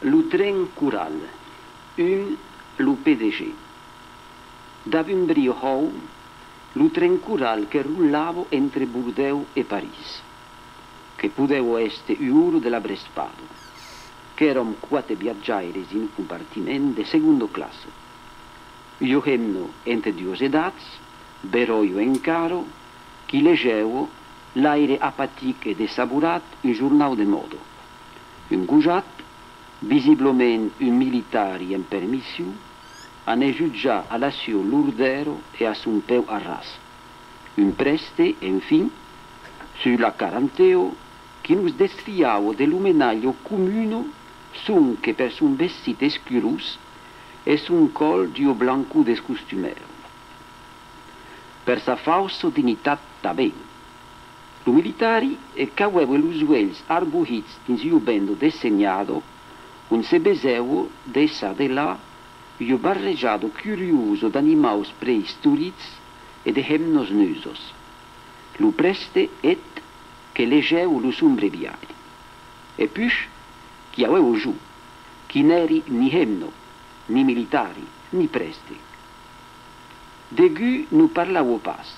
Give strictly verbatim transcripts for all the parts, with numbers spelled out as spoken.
Lo tren coral, un, lo P D G. Dab un brio hòu, lo tren coral que rolava entre Bordèu e París, que podèva èster ua ora de la vrespada. Qu'èram quate viatjaires dins lo compartiment de segonda classa. Ua hemna entre duas edats, beròia encara, qui legèva, l'aire apatic e dessaborat, un jornau de mòda. Un gojat, visiblament un militari en permission, anèt jutjar a la sua lordèra e a son peu arras. Un prèste, enfin, sus la quarantea, qui nos desfiava de l'omenatge comuna sonque per son vestit escurós e son còl d'ua blancor descostumèra. Per sa faussa dignitat tanben. Lo militari, eh, qu'avèva los uelhs arbohits dins ua benda dessenhada, ont se vesèva de çà de là ua barrejada curiosa d'animaus preistorics e de hemnas nusas. Lo prèste, eth, que legèva lo son breviari. E puish, qu'i avèva jo, qui n'èri ni hemna, ni militari, ni prèste. Degun non parlava pas,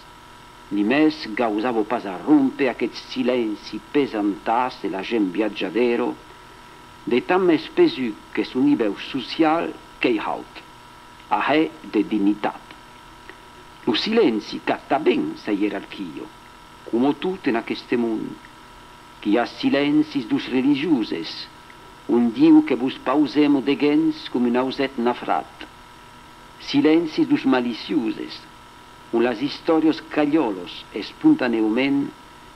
nimès gausava pas a rónper aqueth silenci pesantàs de la gent viatjadera, de tant mès pesuc que son nivèu social qu'ei haut, ahèr de dignitat. Lo silenci qu'a tanben sa ierarquia, coma tot en aqueste mond. Qu'i a silencis deus religioses, on diu que vos pausèm deguens com un ausèth nafrat, silencis deus malicioses, on las istòrias calhòlas espontanèument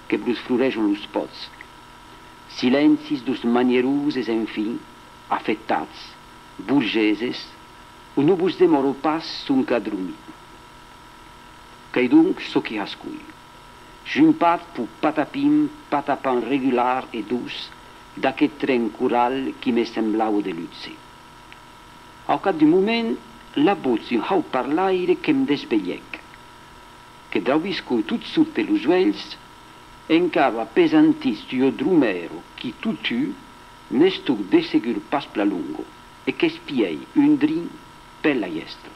que vos florejon los pòts, silencis deus manieroses, enfin, afectats, borgeses, on non vos demòra pas sonque a dromir. Qu'ei donc çò qui hascoi. Jumpat peu patapim, patapam regular e doç d'aqueth tren coral qui me semblava de luxe. Au cap d'un moment, la votz d'un haut parlaire que'm desvelhèc. Que drauviscoi tot sobte los uelhs, encara apesantits d'ua dromèra qui totun n'estó de segur pas plan longa, e qu'espièi un drin per la hièstra.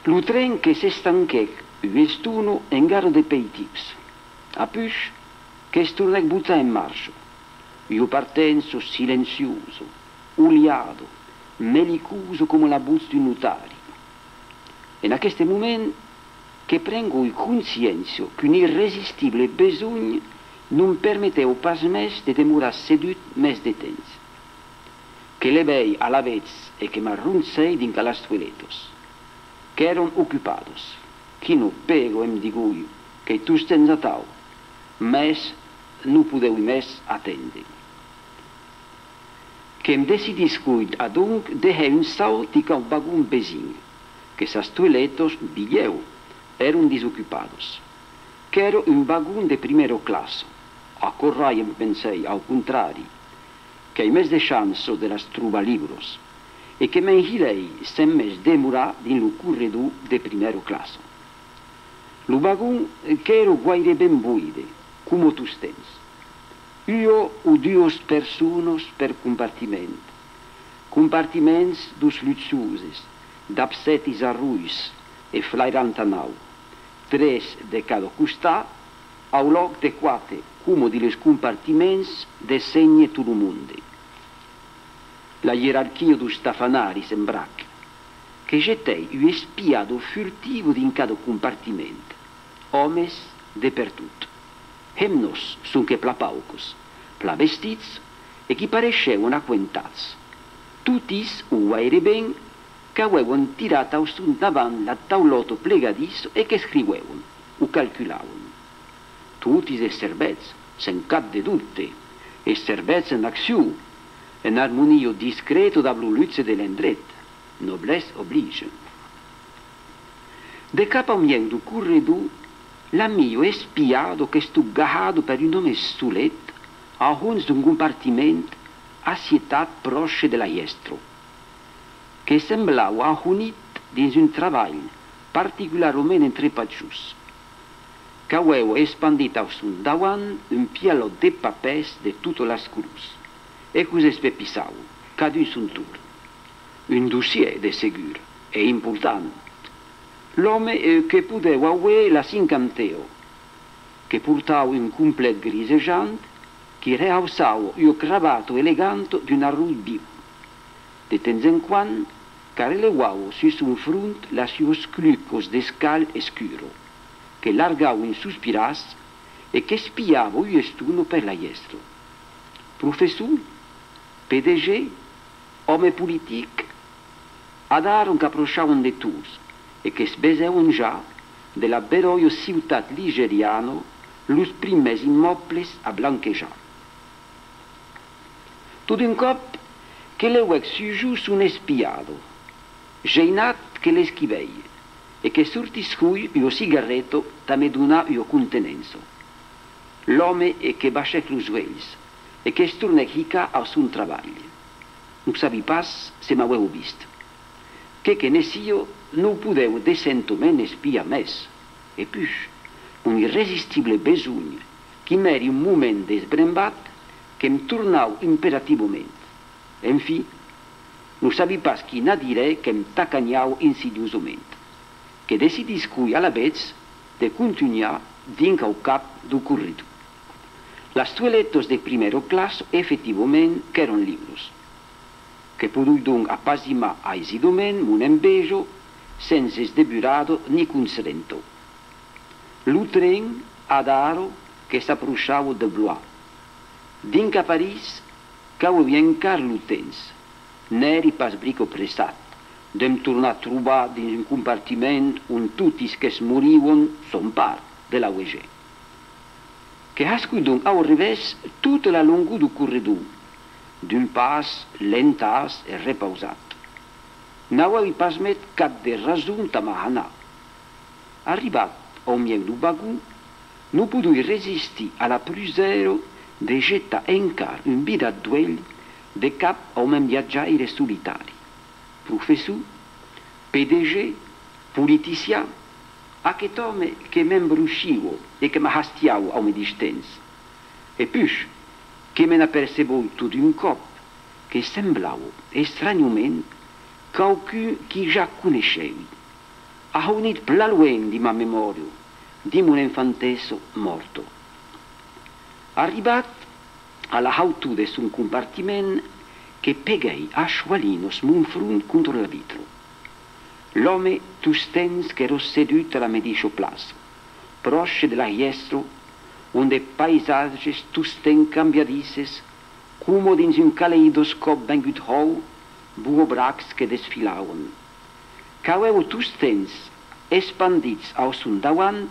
Lo tren que s'estanquèc ua estona en gara de Peitips. Apuish, que's tornèc botar en marcha. Ua partença silenciosa, olhada, melicosa coma la votz d'un notari. En aqueste moment, que prengoi consciéncia qu'un irresistible besonh non permetèva pas mès de demorar sedut mès de temps. Que levèi alavetz e que m'arroncèi dinc a las toiletas. Qu'èran ocupadas. Quina pèga, em digoi, qu'ei tostemps atau. Mès non podèui mès atendre. Que'm decidiscoi adonc de hèr un saut dinc au vagon vesin, que sas toiletas, bilhèu, èran desocupadas. Qu'èra un vagon de prumèra classa. Aquò rai, em pensèi, au contrari, qu'èi mès de chanças de las trobar libras, e que m'enhilèi sens mès demorar dins lo corredor de prumèra classa. Lo vagon qu'èra guaireben voide, coma tostemps. Ua o duas personas per compartiment. Compartiments deus luxoses, dab sètis arrois e flairant anau. Tres de cada costat, au lòc de quate, coma dins los compartiments de sénher tot lo monde. La ierarquia deus tafanaris en brac, que jetèi ua espiada furtiva dins cada compartiment. Òmes de pertot. Hemnas sonque plan paucas, plan vestits e qui pareishèvan aquentats. Totis, o guaireben, qu'avèvan tirat au son davant la taulòta plegadissa e qu'escriuèvan o calculavan. Totis es servèths, sens cap de dobte, es servèths en accion, en armonia discreta dab lo luxe de l'endret, noblesse oblige. De cap au mieu deu corredor, la mia espiada qu'estó gahada per un òme solet, a hons d'un compartiment assietat pròche de la hièstra, que semblava ahonit dins un trabalh particularament entrepajós. Qu'avèva espandit au son dauant un pialòt de papèrs de totas las colors. E que'us espepissau, cadun son torn. Un dossièr, de segur, e important. L'òme, eh, que podèu auer la cinquantena, que portau un complet grisejant qui rehaussau ua cravata eleganta d'un arrolh viu. De temps en quan, carreleuau sus son front las suas clucas d'escalh escura, que largau un sospiràs e qu'espiava ua estona per la hièstra. Professor? P D G? Òme politic? Adaron qu'aprochavan de Tours e que's vesèvan ja, de la beròia ciutat ligeriana, los prumèrs immòbles a blanquejar. Tot d'un còp, que lheuèc sus jo son espiada. Geinat, que l'esquivèi, e que sortiscoi ua cigarreta tà me donar ua contenença. L'òme e que baishèc los uelhs e que's tornèc hicar a son trabalh. Non sabi pas se m'auèva vist. Que que ne sia, non podèu decentament espiar mès. E puish, mon irresistible besonh, qui m'èri un moment desbrembat, que'm tornau imperativament. Enfin, non sabi pas quin adirèr que'm tacanhau insidiosament, que decidiscoi alavetz de contunhar dinc au cap deu corredor. Las toiletas de prumèra classa, efectivament, qu'èran libras. Que podoi donc apasimar aisidament mon enveja, sens esdeburada ni constrenta. Lo tren, adara, que s'aprochava de Blois. Dinc a París, qu'auèi encara lo temps. N'èri pas brica pressat de'm tornar trobar dins un compartiment ont totis que's morivan son part de l'aueger. Que hascoi donc au revèrs tota la longor deu corredor, d'un pas lentas e repausat. N'auèi pas mèt cap de rason tà m'ahanar. Arribat au mieu deu vagon, non podoi resistir a la prusèra de jetar encara un virat d'uelh de cap au men viatjaire solitari. Professor, P D G, politician, aqueth òme que m'embroixiva e que m'ahastiava au medish temps. E puish, que me n'aperceboi tot d'un còp que semblava, estranhament, quauqu'un qui ja coneishèvi. Ahaunit plan luenh dins ma memòria, dins mon enfantessa mòrta. Arribat a la hautor de son compartiment, que peguèi a choalinas mon front contra la vitra. L'òme tostemps qu'èra sedut a la medisha plaça, pròche de la hièstra, onde paisatges tostemps cambiadisses, coma dins un caleidoscòp vengut hòu, boabracs que desfilavan. Qu'auèva tostemps espandits au son dauant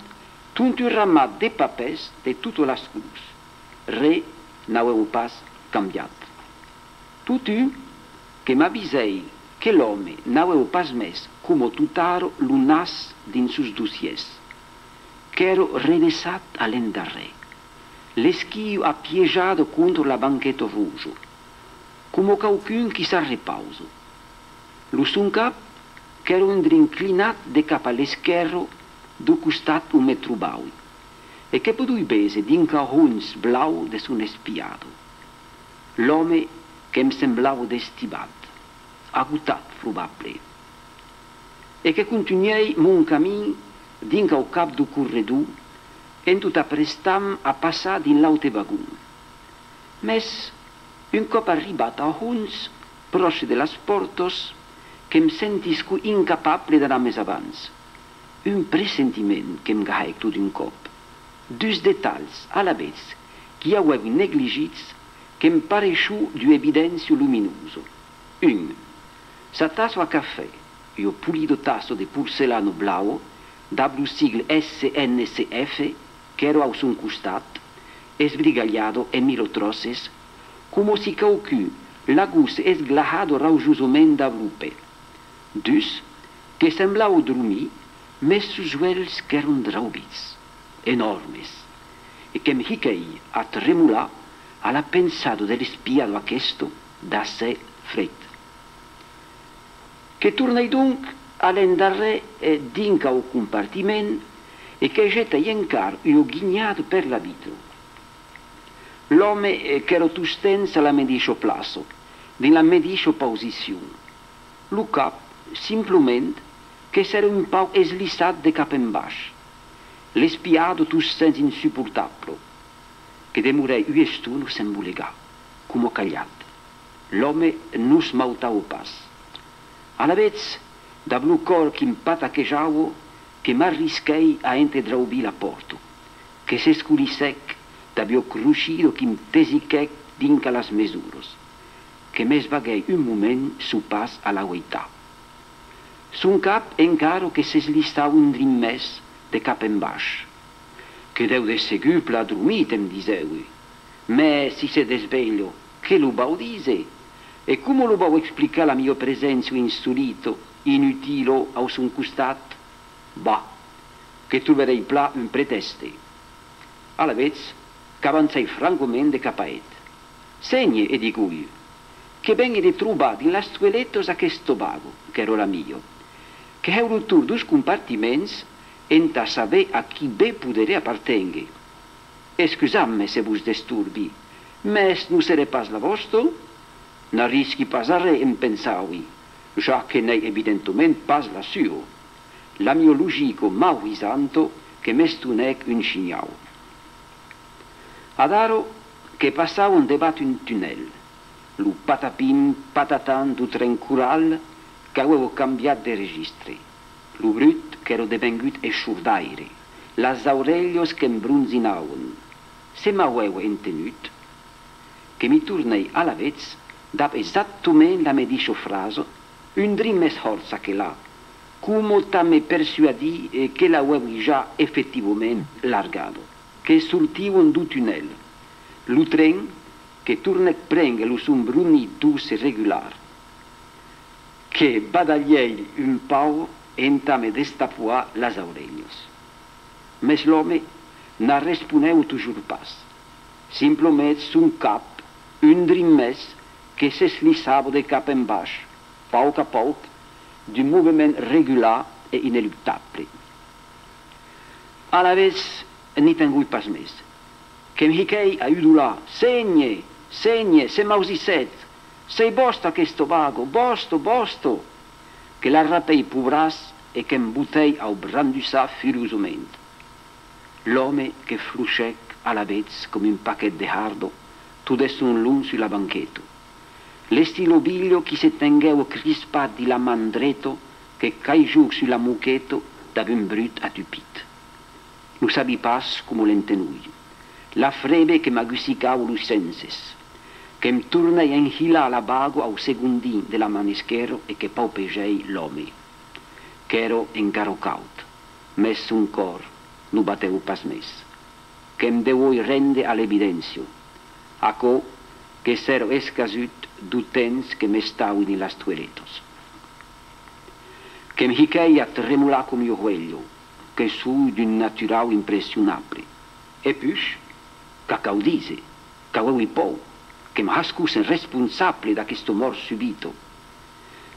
tot un ramat de papèrs de totas las colors. Re n'auèva pas cambiat. Totun, que m'avisèi que l'òme n'auèva pas mès, coma totara, lo nas dins sos dossièrs. Qu'èra redessat a l'endarrèr, l'esquia apiejada contra la banqueta roja, coma quauqu'un qui s'arrepausa. Lo son cap qu'èra un drin clinat de cap a l'esquèrra deu costat ont me trobaui, e que podoi véser dinc au hons blau de son espiada. L'òme que'm semblava destibat, agotat, probable. E que contunhèi mon camin dinc au cap deu corredor, en tot aprestam a passar dins l'aute vagon. Mès, un còp arribat au hons, pròche de las pòrtas, que'm sentisco incapable d'anar mès abans. Un pressentiment que'm gahèc tot d'un còp. Dus detalhs, alavetz, qui auèvi negligits, que'm pareishon d'ua evidéncia luminosa. Un, sa tassa a cafè, ua polida tassa de porcelana blaua, dab lo sigle S N C F, qu'èra au son costat, esbrigalhada en mila tròces, coma si quauqu'un l'agosse esglahada raujosament dab lo pè. Dus, que semblava dromir, mès sos uelhs qu'èran draubits, enòrmes, e que'm hiquèi a tremolar a la pensada de l'espiada aquesta d'assèr fred. Que tornèi donc a l'endarrèr, eh, dinc au compartiment e que jetèi encara ua guinhada per la vitra. L'òme, eh, qu'èra tostemps a la medisha plaça, dins la medisha pausicion. Lo cap, simplament, que s'èra un pauc eslissat de cap en baish. L'espiada tostemps insuportabla. Que demorèi ua estona sens bolegar, coma calhat. L'òme nos mautava pas. Alavetz, dab lo còr qui'm pataquejava, que m'arrisquèi a entredraubir la pòrta, que s'escolissèc dab ua crochida qui'm tesiquèc dinc a las mesuras, que m'esvaguèi un moment suu pas a l'agueitar. Son cap encara que s'eslissava un drin mès de cap en baish. Que deu de segur plan dromit, em disèui. Mès si se desvelha, que lo vau díser? E coma lo vau explicar la mia preséncia insolita, inutila, au son costat? Bah, que troberèi plan un pretèxte. Alavetz, qu'avancèi francament de cap a eth. Sénher, e digui, que vengue de trobar dins las toiletas aquesta baga, qu'èra la mia, que hè lo torn deus compartiments entà saber a qui be poderé aparténguer. Excusatz-me se vos destorbi, mès non seré pas la vòsta? N'arrisqui pas arren, em pensaui, ja que n'ei evidentament pas la sua. La mia logica mauvisanta que m'estonèc un shinhau. Adara que passàuem devath un tunèl, lo patapim patatam deu tren coral qu'avèva cambiat de registre. Lo brut qu'èra devengut essordaire, las aurelhas que'm bronzinavan. Se m'avèva entenut? Que m'i tornèi alavetz dab exactament la medisha frasa, un drin mès hòrt çaquelà, coma tà me persuadir, eh, que l'avèvi ja efectivament largada. Que sortíuem deu tunèl. Lo tren que tornèc prénguer lo son bronit doç e regular. Que badalhèi un pauc entà me destapoar las aurelhas. Mès l'òme n'arresponèva totjorn pas. Simplament son cap, un drin mès, que s'eslissava de cap en baish, pauc a pauc, d'un movement regular e ineluctable. Alavetz, n'i tengui pas mès. Que'm hiquèi a udolar: Sénher, sénher, se m'ausissètz, sei vòsta aquesta baga, vòsta, vòsta! Que l'arrapèi peu braç e que'm botèi au brandussar furosament. L'òme que flochèc alavetz com un paquet de harda, tot de son long sus la banqueta. L'estilobilha qui se tenguèva crispat dins la man dreta que caijoc sus la moqueta dab un brut atupit. Non sabi pas coma l'entenui. La frebe que m'agussicava los senses. Que'm tornèi enhilar la baga au segondin de la man esquèrra e que paupegèi l'òme. Qu'èra encara caud, mès son còr non batèva pas mès. Que'm devoi rendre a l'evidéncia. Aquò que s'èra escasut deu temps que m'estaui dins las toiletas. Que'm hiquèi a tremolar com ua hoelha, que soi d'un naturau impressionable. E puish, qu'ac cau díser, qu'avèvi paur, que'm hascossen responsable d'aquesta mòrt subita.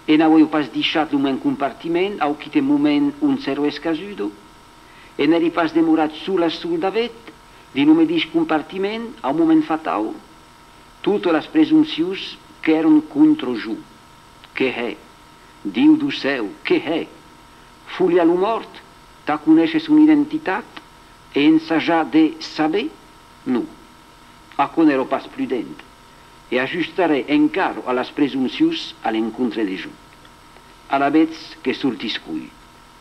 E n'avèvi pas deishat lo men compartiment au quite moment on s'èra escasuda? E n'èri pas demorat sol a sol davet, dins lo medish compartiment, au moment fatau? Totas las presompcions qu'èran contra jo. Que hè? Diu deu cèu, que hè? Folhar lo mòrt tà conéisher son identitat e ensajar de saber? Non. Aquò n'èra pas prudent, e ajustarè encara a las presompcions a l'encontre de jo. Alavetz que sortiscui,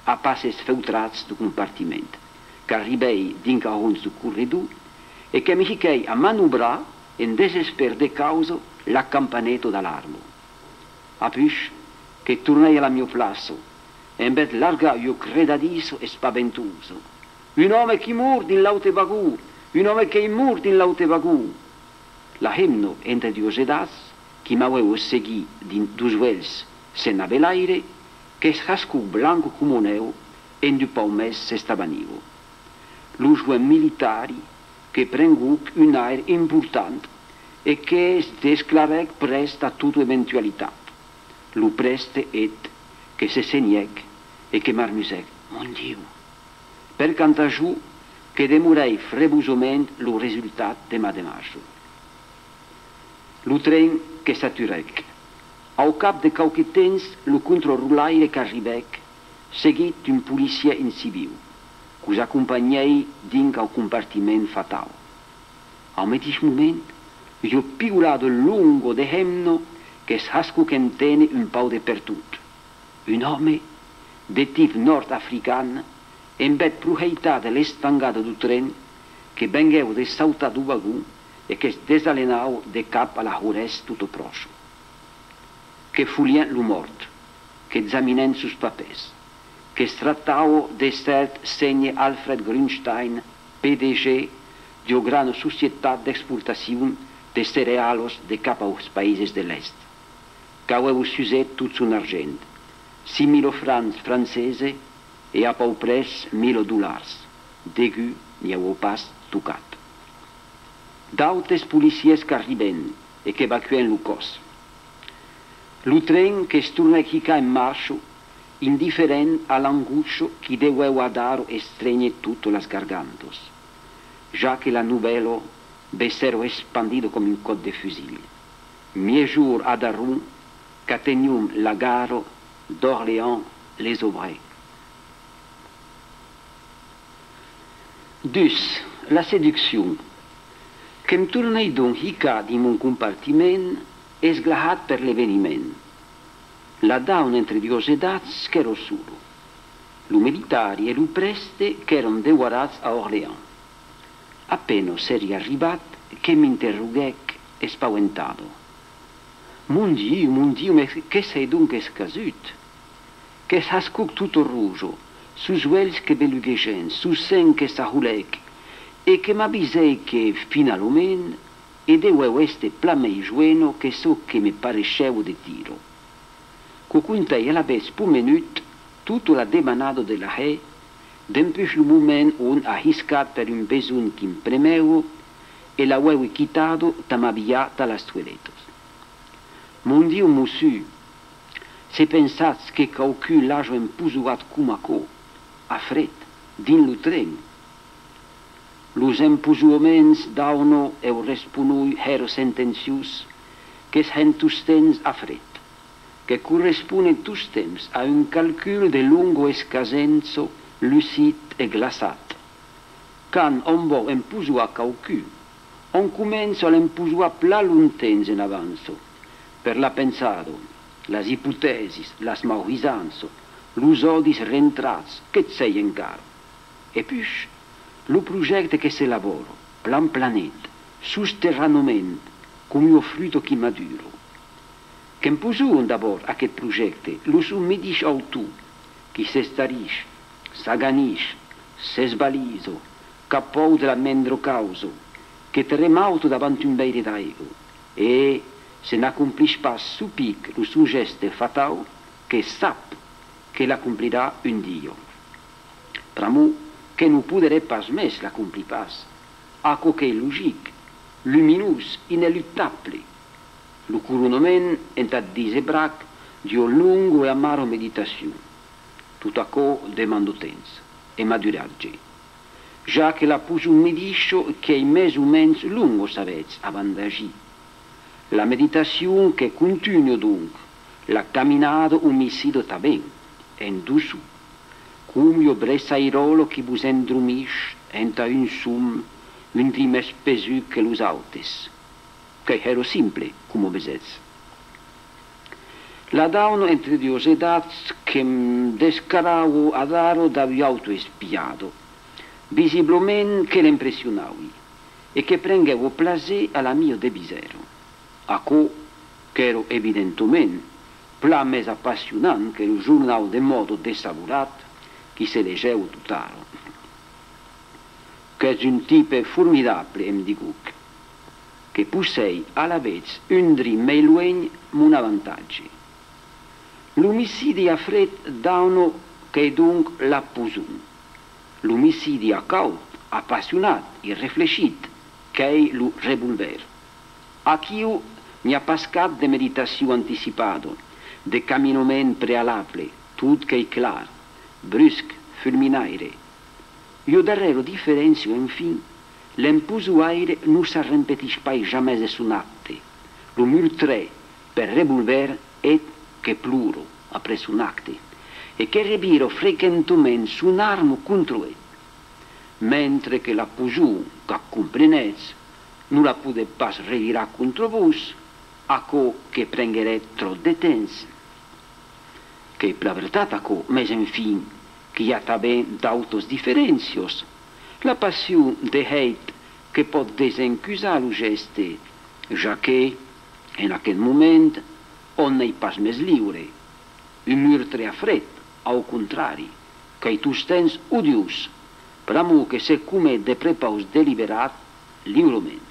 a passes feutrats deu compartiment, qu'arribèi dinc a hons deu corredor e que'm hiquèi a manobrar en desespèr de causa la campaneta d'alarma. Apuish, que tornèi a la mia plaça, en bèth largar ua credadissa espaventosa: Un òme qui mor dins l'aute vagon! Un òme qu'ei mort dins l'aute vagon! La hemna entre duas edats, qui m'avèva seguit dins dus uelhs sens aver l'aire, que's hascoc blanca coma nèu en d'un pauc mès s'estabaniva. Lo joen militari que prenguc un aire important e que's desclarèc prèst a tota eventualitat. Lo prèste eth que se senhèc e que marmusèc: Mon Diu! Per quant a jo, que demorèi frebosament lo resultat de ma demarcha. Lo tren que s'aturèc. Au cap de quauque temps, lo contrarotlaire qu'arribèc, seguit d'un policièr inciviu, que'us acompanhèi dinc au compartiment fatau. Au medish moment, ua pigolada longa de hemna que's hascuc enténer un pauc de pertot. Un òme, de tip nòrd-african, en bèth pro hèitar de l'estangada deu tren, que venguèu de sautar deu vagon e que's desalenau de cap a la horèst tota pròcha. Que folhèn lo mòrt, qu'examinèn sos papèrs, que's tractava de cèrt sénher Alfred Grünstein, P D G d'ua grana societat d'exportacion de cerealas de cap aus païses de l'Èst. Qu'avèu suset tot son argent, cinc mila francs francesi e a pauc près mila dolars, degun n'i avèu pas tocat. D'autes policièrs qu'arribèn e qu'evacuèn lo còs. Lo tren que's tornèc hicar en marcha, indiferent a l'angosha qui devèu adara estrénher totas las gargantas, ja que la novèla vessèra espandida com un còp de fusilh. Miègjorn adarron qu'ateniom la gara d'Orléans-les-Aubrais. Dus, la seduccion. Que'm tornèi donc hicar dins mon compartiment, esglahat per l'eveniment. La dauna entre duas edats qu'èra sola. Lo militari e lo prèste qu'èran devorats a Orleans. A pena s'èri arribat que m'interroguèc espauentada. Mon Diu, mon Diu, mes que s'ei donc escasut? Que's hascuc tota roja, sos uelhs que beluguegèn, son seng que s'aholèc, e que m'avisèi que, finalament, e devèu èster plan mei joena que çò que me pareishèu de tira. Que'u contèi alavetz pomenut tota la demanada de la hèr, dempuish lo moment on a hiscat per un besonh qui'm premèva e l'avèu quitada tà m'abilhar tà las toiletas. Mon Diu, mossur, se pensatz que quauqu'un l'aja emposoat coma aquò, a fred, dins lo tren? Los emposoaments, dauna, eu responoi hèra sentenciós, que's hèn tostemps a fred, que corresponen tostemps a un calcul de longa escasença lucid e glaçat. Quand òm vòu emposoar quauqu'un, òm comença a l'emposoar plan longtemps en avança, per la pensada, las ipotèsis, las mauhisanças, los òdis rentrats, que sei encara. E puish, lo projècte que s'elabòra, plan planet, sosterranament, com ua fruta qui madura. Qu'emposoan d'abòrd aqueth projècte lo son medish autor, qui s'estarish, s'aganish, s'esbalisa, qu'a paur de la mendra causa, que tremauta davant un veire d'aiga, e, se n'acomplish pas suu pic lo son gèste fatau, que sap que l'acomplirà un dia. Pr'amor que non poderé pas mès l'acomplir pas, aquò qu'ei logic, luminós, ineluctable. Lo coronament, entà díser brac, d'ua longa e amara meditacion. Tot aquò demanda temps e maduratge, ja que la poson medisha qu'ei mès o mens longa, sabètz, abans d'agir. La meditacion que contunha donc, la caminada omicida tanben, en doçor, com ua breçairòla qui vos endromish entà un som un drin mès pesut que los autes. Qu'ei hèra simple, coma vesètz. La dauna entre duas edats que'm descarava adara dab ua auta espiada, visiblament que l'impressionavi, e que prenguèva plaser a la mia devisèra. Aquò qu'èra evidentament plan mès apassionant que lo jornau de mòda dessaborat qui se legèu totara. Qu'ès un tipe formidable, em diguc, que possèi alavetz un drin mei luenh mon avantatge. L'omicidi a fred dauna qu'ei donc la poson. L'omicidi a caud, apassionat, irreflechit, qu'ei lo revolvèr. Aquiu n'i a pas cap de meditacion anticipada, de caminament prealable, tot qu'ei clar, brusc, fulminaire. Ua darrèra diferéncia, enfin, l'emposoaire non s'arrempetish pas jamès de son acte. Lo murtrèr per revolvèr, eth que plora après son acte, e que revira frequentament son arma contra eth, mentre que la poson, qu'ac comprenètz, non la podètz pas revirar contra vos, aquò que prengueré tròp de temps. Qu'ei plan vertat aquò, mès enfin, que i a tanben d'autas diferéncias. La passion, de hèit, que pòt desencusar lo gèste, ja que, en aqueth moment, òm n'ei pas mès liure. Un murtre a fred, au contrari, qu'ei tostemps odiós, pr'amor que se comet de prepaus deliberat, liurament.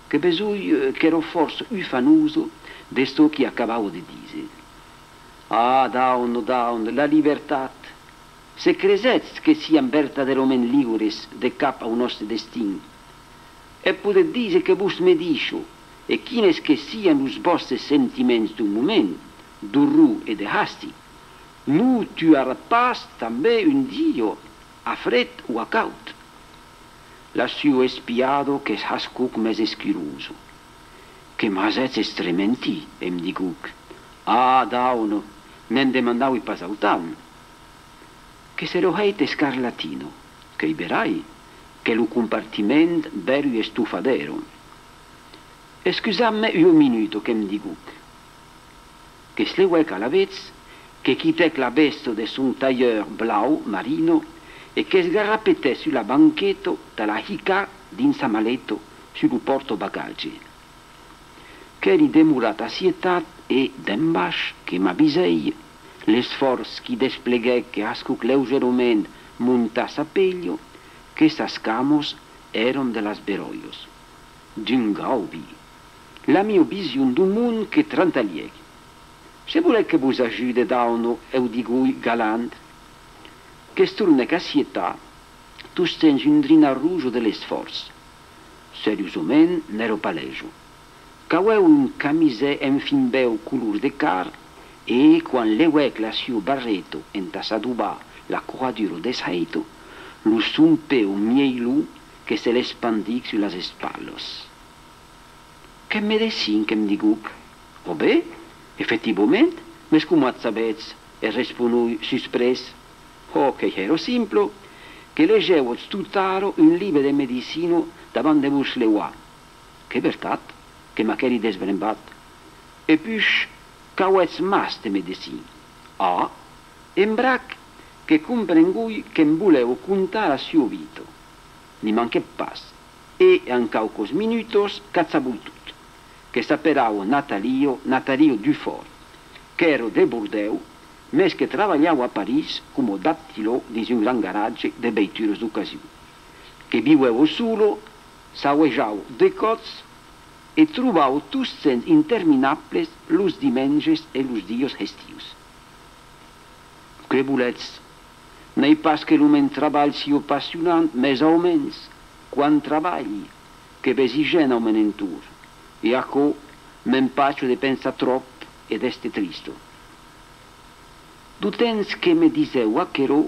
Que besoi, eh, qu'èra fòrça ufanosa de çò qui acabava de díser. Ah, dauna, dauna, la libertat! Se cresetz que siam vertadèrament liures de cap au nòste destin? E podetz díser que vos medisha, e quines que sian los vòstes sentiments d'un moment, d'orror e de hastig, non tuaratz pas tanben un dia, a fred o a caud. La sua espiada qu'es hascuc mès escurosa. Que m'as hèt estrementir, em diguc. Ah, dauna, ne'n demandavi pas autant. Que s'èra hèit escarlatina, qu'ei verai, que lo compartiment vèra ua estofadèra. Excusatz-me ua minuta, que'm diguc. Que's lheuèc alavetz, que quitèc la vèsta de son talhèr blau marina e que's garrapetèc sus la banqueta tà la hicar dins sa maleta sus lo pòrta-bagatge. Qu'èri demorat assietat e, d'en baish, que m'avisèi, l'esfòrç qui despleguèc que hascuc leugerament montar sa pelha, que sas camas èran de las beròias. D'un gaubi! La mia vision deu mond que trantalhèc. Se volètz que vos ajude, dauna, eu digoi galant. Que's tornèc assietar, tostemps un drin arroja de l'esfòrç. Seriosament, n'èra pas lèja. Qu'avèu un camisèr en fin bèu color de carn e, quan lheuèc la sua barreta entà s'adobar la corradura deshaita, lo son peu mielhon que se l'espandic sus las espatlas. Qu'ètz medecin, que'm diguc. Ò ben, efectivament, mès coma ac sabètz? E responoi susprés. Ò, qu'ei hèra simple, que legèu totara un libe de medecina davant de vos lheuar. Qu'ei vertat, que m'aquèri desbrembat. E puish, qu'avètz màster medecin? Ah, en brac, que comprengoi que'm volèva contar la sua vita. N'i manquèc pas, e en quauquas minutas qu'ac saboi tot. Que s'aperava Natalia, Natalia Dufort, qu'èra de Bordèu, mès que trabalhava a París coma dactilò dins un gran garatge de veituras d'ocasion. Que vivèva sola, s'auejava de còps e trobava tostemps interminables los dimenges e los dias hestius. Que volètz? N'ei pas que lo men trabalh sia passionant, mès aumens, quan trabalhi, que vesi gent au men entorn, e aquò m'empacha de pensar tròp e d'èster trista. Deu temps que me disèu aquerò,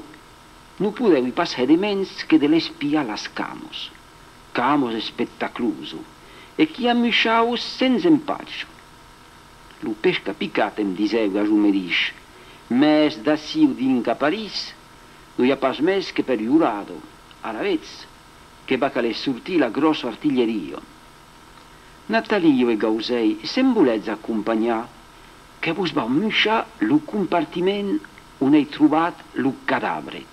non podèvi pas hèr de mens que de l'espiar las camas, camas espectaclosas, e qui amuishavan sens empacha. Lo pesca picat, em disèu a jo medish, mès d'aciu dinc a París, non i a pas mès que per ua orada, alavetz, que va caler sortir la gròssa artilheria. Natalia, e gausèi, se'm volètz acompanhar, que vos vau muishar lo compartiment on èi trobat lo cadabre.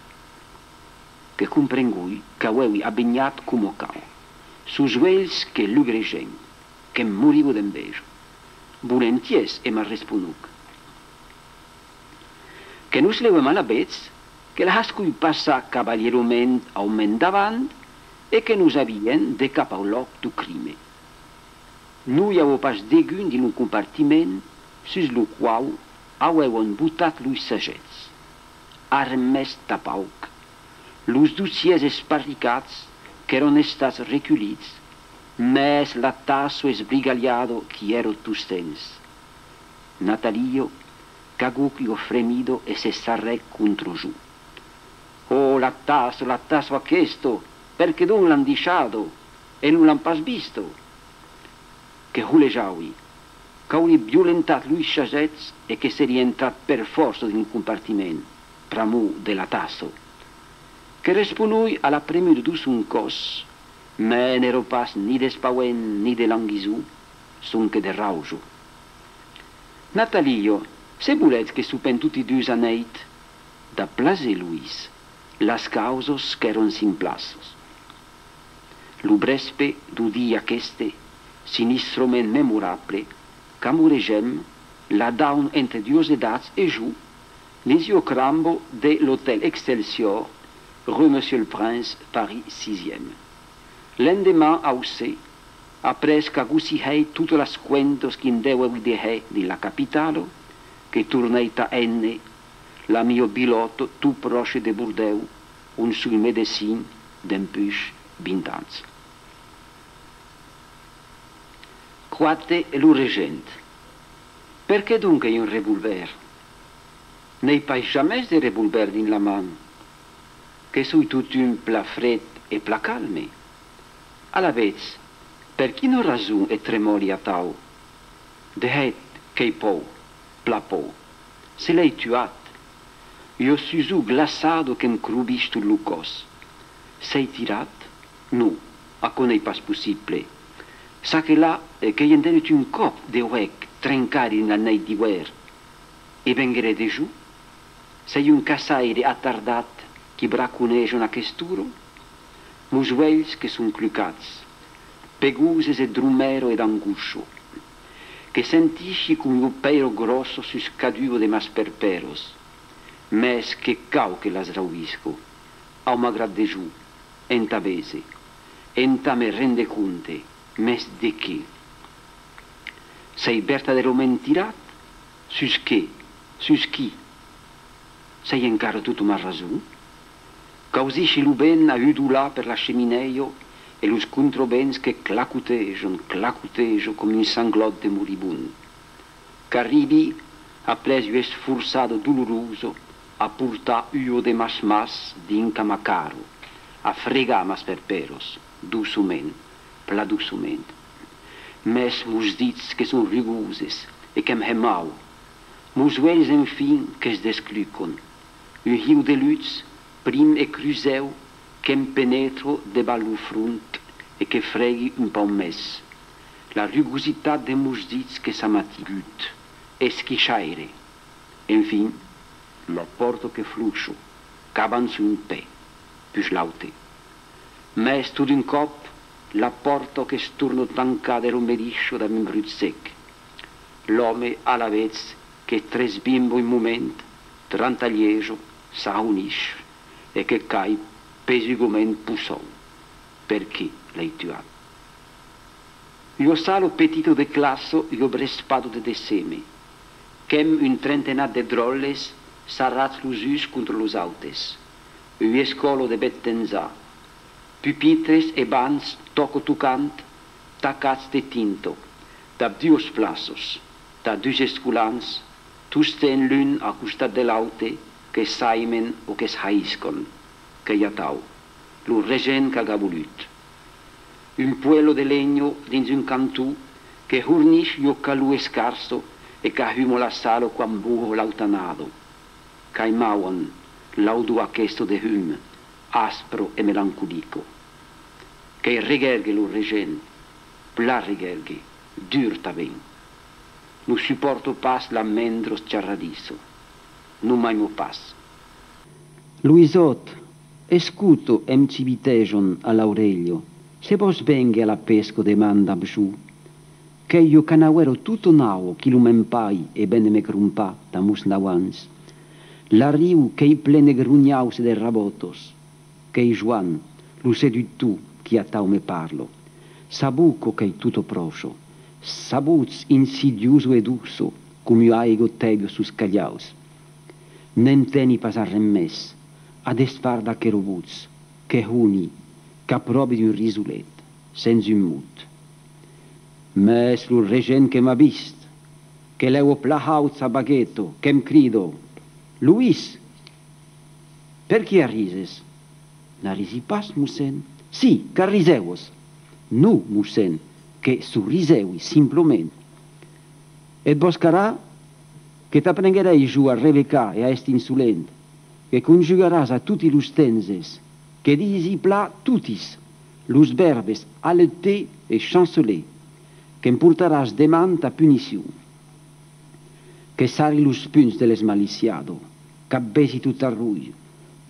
Que comprengoi qu'auèvi avenhat coma cau. Sos uelhs que lugregèn, que'm moriva d'enveja. Volentiers, e m'arresponuc. Que nos lheuem alavetz, que la hascoi passar cavalierament au men davant e que nos avièn de cap au lòc deu crime. Non i avó pas degun dins lo compartiment sus lo quau auèvan botat los sagèths. Arren mès tanpauc. Los dossièrs esparricats qu'èran estats reculhits, mès la tassa esbrigalhada qu'i èra tostemps. Natalia qu'aguc ua fremida e se sarrèc contra jo. Ò, la tassa, la tassa aquesta, perqué donc l'an deishada e non l'an pas vista? Que rolejavi, qu'auri violentat los chasèths e que seri entrat per fòrça dins lo compartiment, pr'amor de la tassa. Que responui a la premuda deu son còs, mès n'èra pas ni d'espauent ni de languison, sonque de rausa. Natalia, se volètz que sopem toti dus anèit? Dab plaser, Loís, las causas qu'èran simplas. Lo vrèspe deu dia aqueste, sinistrament memorable, qu'amoregèm, la dauna entre duas edats e jo, dins ua cramba de l'otèl Excelsior, rue Monsieur le Prince, Paris sixième. L'endeman au ser, après qu'agossí hèi totas las cuentas qui'm deu aver de hèr dins la capitala, que tornèi tà Enne, la mia vilòta tot pròche de Bordèu, ont soi medecin dempuish vint ans. Quate lo regent. Perqué donc un revolvèr? N'èi pas jamès de revolvèr dins la man. Que soi totun pla fred e pla calme. Alavetz, per quina rason e tremòli atau? De hèt, qu'èi paur, pla paur. Se l'èi tuat, ua susor glaçada que'm crobish tot lo còs. S'èi tirat? Non, aquò n'ei pas possible. Çaquelà, eh, qu'èi entenut un còp de huec trencari dins la nèit d'iuèrn. E vengueré de jo? S'ei un caçaire atardat qui braconeja en aquesta ora? Mos uelhs que son clucats, pegoses e dromèra e d'angosha. Que sentishi com ua pèira gròssa sus cadua de mas perpèras. Mès que cau que las rauvisca, au magrat de jo, entà véser, entà me rénder compte, mès de qué? S'èi vertadèrament tirat? Sus qué? Sus qui? S'èi encara tota ma rason? Qu'ausishi lo vent a udolar per la cheminèia e los contravents que clacotejan, clacotejan com un sanglòt de moribond. Qu'arribi, après ua esforçada dolorosa, a portar ua de mas mans dinc a ma cara, a fregar mas perpèras, doçament, pla doçament. Mès mos dits que son rugoses e que'm hè mau. Mos uelhs, enfin, que's desclucan. Un hiu de lutz, prim e crusèu, que'm penetra devath lo front e que fregui un pauc mès. La rugositat de mos dits que s'amatiga. Esquishaire. Enfin, la pòrta que flocha, qu'avança un pè, puish l'aute. Mès tot d'un còp, la pòrta que's torna tancar de la medisha dab un brut sec. L'òme, alavetz, que tresbimba un moment, trantalheja, s'ahonish, e que cai pesugament posson. Perqué l'èi tuat? Ua sala petita de classa, ua vrespada de deceme. Qu'èm un trentenat de dròlles sarrats los uns contra los autes. Ua escòla de bèth temps a. Pupitres e bancs tòca tocant, tacats de tinta, dab duas plaças, tà dus escolans, tostemps l'un a costat de l'aute, que s'aimen o que's haïscan. Qu'ei atau, lo regent qu'ac a volut. Un puello de lenha dins un canton que hornish ua calor escarsa e qu'ahuma la sala quan boha l'autanada. Qu'aimavan l'audor aquesta de hum, aspra e melancolica. Qu'ei regèrgue lo regent, plan regèrgue, dur tanben. Non supòrta pas la mendra charradissa. Non m'aima pas. Loisòt, escota, em chibitejan a l'aurelha, se vòs vénguer a la pesca deman dab jo. Qu'ei ua canauèra tota naua qui lo men pair e ven de me crompar tà mos nau ans. L'arriu qu'ei plen de gronhaus e de rabòtas. Qu'ei Joan, lo seductor, qui atau me parla. Sa boca qu'ei tota pròcha. Sa votz insidiosa e doça, com ua aiga tèbia sus calhaus. N'enteni pas arren mès, a desfar d'aquera votz, que honi, qu'apròvi d'un risolet, sens un mot. Mès lo regent que m'a vist, que lèva plan haut sa bagueta, que'm crida: Loís! Perqué arrises? N'arrisi pas, mossèn. Si, qu'arrisèvas. Non, mossèn. que sorrisèvi simplament. Et vos carà que t'aprenguerèi jo a rebecar e a èster insolent, que conjugaràs a toti los tempses, que disi plan totis los vèrbes alete e chanceler, que'm portaràs deman ta punicion. Que sarri los punhs de l'esmaliciado, qu'avèsi tot arroi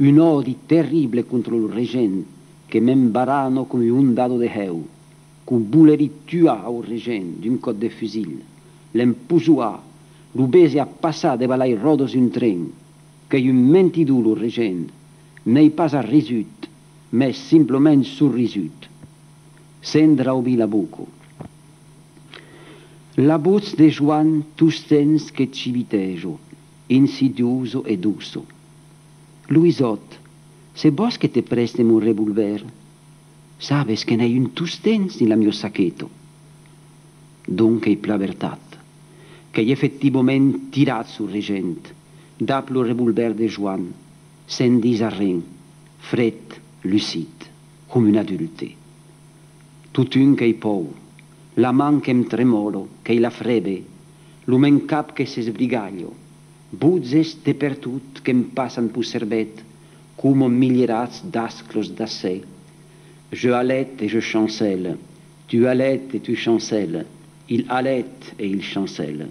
un òdi terrible contra lo regent que m'embarana coma ua ondada de hèu, qu'o volerí tuar au regent d'un còp de fusilh, l'emposoar, lo véser a passar devath las ròdas d'un tren. Qu'ei un mentidor lo regent, n'ei pas arrisut, mès simplament sorrisut. Se'n draubí la boca. La votz de Joan tostemps que chiviteja, insidiosa e doça. Loisòt, se vòs que te prèste mon revolvèr, sabes que n'èi un tostemps dins la miá saqueta. Donc qu'ei plan vertat. Qu'ei efectivament tirat suu regent, dab lo revolvèr de Joan, se'n dis arren, fred, lucid, com un adulte. Totun qu'èi paur, la man que'm tremòla, qu'èi la frebe, lo men cap que s'esbrigalha, votzes de pertot que'm passan peu cervèth coma milierats d'asclas d'acèr. Je halète et je chancelle, tu halètes et tu chancelles, il halète et il chancelle.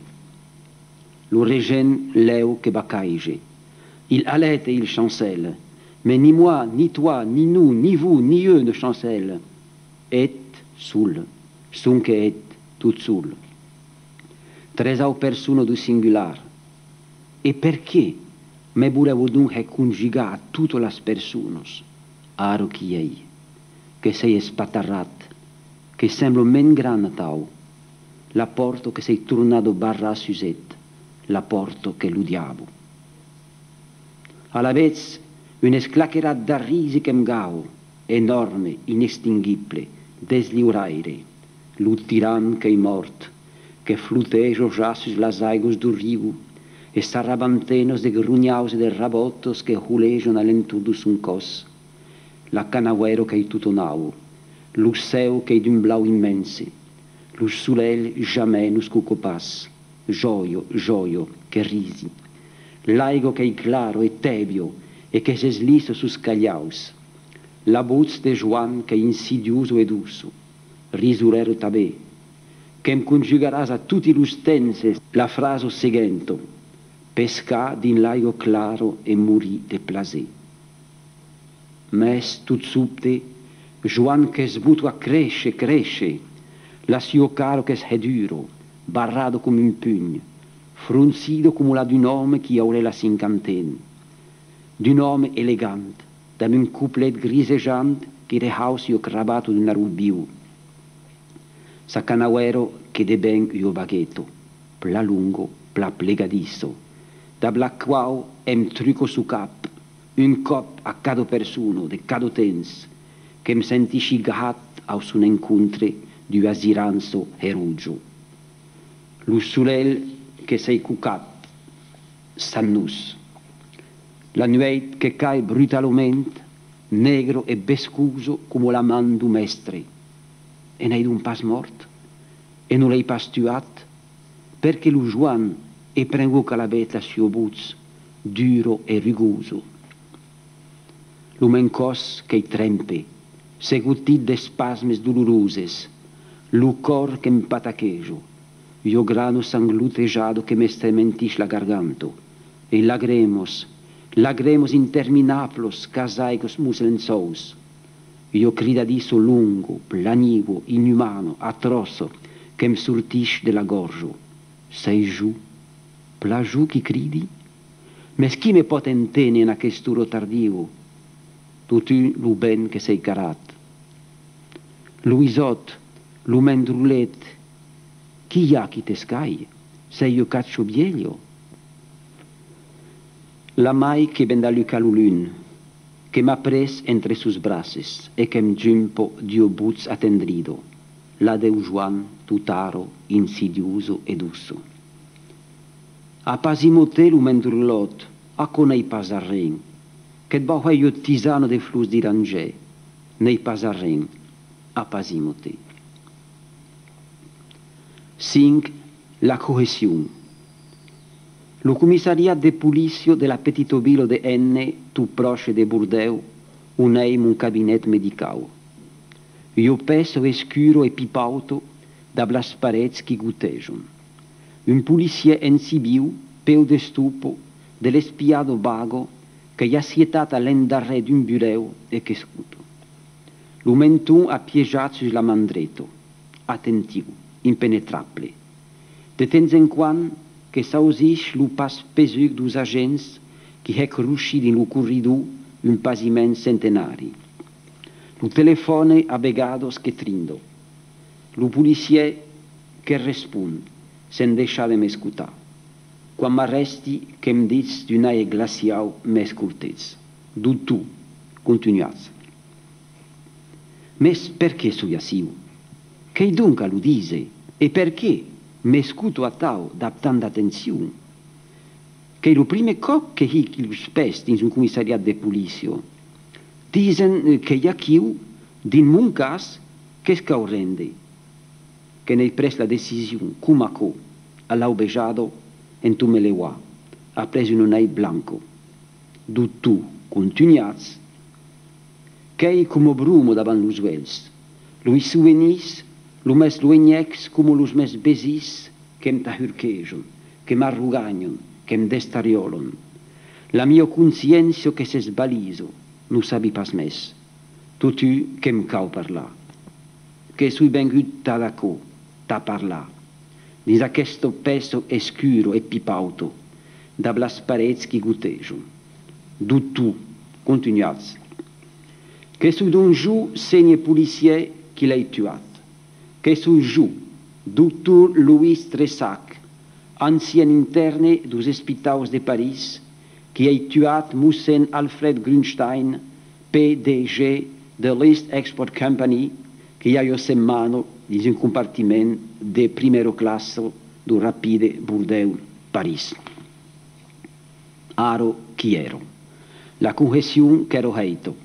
Lo regent lèu que bacaige. Il halète et il chancelle, mais ni moi, ni toi, ni nous, ni vous, ni eux ne chancelle. Eth sol, sonque eth, tot sol. Tresau persona deu singular. E perqué me volèvo donc hèr conjugar a totas las personas? Ara qu'i ei, que s'ei espatarrat, que sembla men gran atau, la pòrta que s'ei tornada barrar sus eth, la pòrta que l'odiava. Alavetz, un esclaquerat d'arrisi que'm gau, enòrme, inextinguible, desliuraire, lo tiran qu'ei mòrt, que floteja ja sus las aigos deu riu, e sarrabantenas de gronhaus e de rabòtas que holejan a l'entorn deu son còs. La Canauèra qu'ei tota naua, lo cèu qu'ei d'un blau immense, lo solelh jamès nos coca pas. Jòia, jòia, que risi. L'aiga qu'ei clara e tèbia e que s'eslissa sus calhaus. La votz de Joan qu'ei insidiosa e doça, risorèra tanben. Que'm conjugaràs a toti los tempses la frasa seguenta: pescar dins l'aiga clara e morir de plaser. Mès, tot sobte, Joan que's bota a créisher, créisher, la sua cara que's hè dura, barrada coma un punh, froncida coma la d'un òme qui auré la cinquantena, d'un òme elegant, dab un coplet grisejant qui rehaussa ua cravata d'un arolh viu. Sa canauèra que deven ua bagueta, plan longa, plan plegadissa, dab la quau èm truca suu cap, un còp a cada persona de cada temps, que'm sentishi gahat au son encontre d'ua asirança heroja. Lo solelh que s'ei cocat, sab nos. La nueit que cai brutalament, negra e vescosa coma la man deu mèstre. E n'ei donc pas mòrt? E non l'ei pas tuat? Perqué lo Joan e pren quicòm alavetz la sua votz, dura e rugosa? Lo men còs qu'ei trempe, segotit d'espasmes doloroses, lo còr que'm pataqueja, ua grana sanglotejada que m'estrementís la garganta, e lagremas, lagremas interminablas qu'as aigas meus lençòus, ua cridadissa longa, planiva, inumana, atròça, que'm sortís de la gòrja. Sei jo, plan jo qui cridi? Mès qui me pòt enténer en aquesta ora tardiva? Totun lo vent que s'ei carat. Loisòt, lo men drolet, qui i a qui t'escai? Sei ua cacha vielha? La mair que ven d'alucar lo lum, que m'a pres entre sos braces e que'm jumpa d'ua votz atendrida, la deu Joan, totara, insidiosa e doça. Apasima-te, lo men drolòt, aquò n'ei pas arren. Que't vau hèr ua tisana de flors d'iranger, n'ei pas arren, apasima-te. Cinc, la correccion. Lo comissariat de polícia de la petita vila de N, tot pròche de Bordèu, on ei mon cabinet medicau. Ua pèça escura e pipauta dab las parets qui gotejan. Un policièr en civiu, peu d'estopa, de l'espiada vaga, qu'ei assietat a l'endarrèr d'un burèu e qu'escota. Lo menton apiejat sus la man dreta. Atentiu, impenetrable. De temps en quan, que s'ausish lo pas pesuc deus agents qui hec rochir dins lo corridor un pasiment centenari. Lo telefòne a vegadas que trinda. Lo policièr que respond, sens deishar de m'escotar. Quan m'arrèsti, que'm ditz d'un aire glaciau: m'escoltetz. Doctor, contunhatz. Mès perqué soi aciu? Qu'èi donc a lo díser? E perqué m'escoto atau dab tant d'atencion? Qu'ei lo prumèr còp que hiqui los pès dins un comissariat de polícia. Disen qu'ei aquiu, dins mon cas, que's cau rénder. Que n'èi pres la decision, coma aquò, a l'aubejada, en tot me leuar, après una nèit blanca. Doctor, contunhatz. Qu'èi coma broma davant los uelhs. Los sovenirs, los mès luenhècs coma los mès vesins, que'm tahurquejan, que m'arroganhan, que'm destariòlan. La mia consciéncia que s'esbalisa, non sabi pas mès. Totun que'm cau parlar. Que soi vengut tad aquò, tà parlar, dins aquesta pèça escura e pipauta, dab las parets qui gotejan. Doctor, contunhatz. Que soi donc jo, sénher policièr, qui l'èi tuat? Que soi jo, doctor Louis Tressac, ancien intèrne deus espitaus de París, qui èi tuat mossèn Alfred Grunstein, P D G de l'East Export Company, que i a ua setmana dins un compartiment de prumèra classa deu rapide Bordèu-París. Ara qu'i èra. La correccion qu'èra hèita.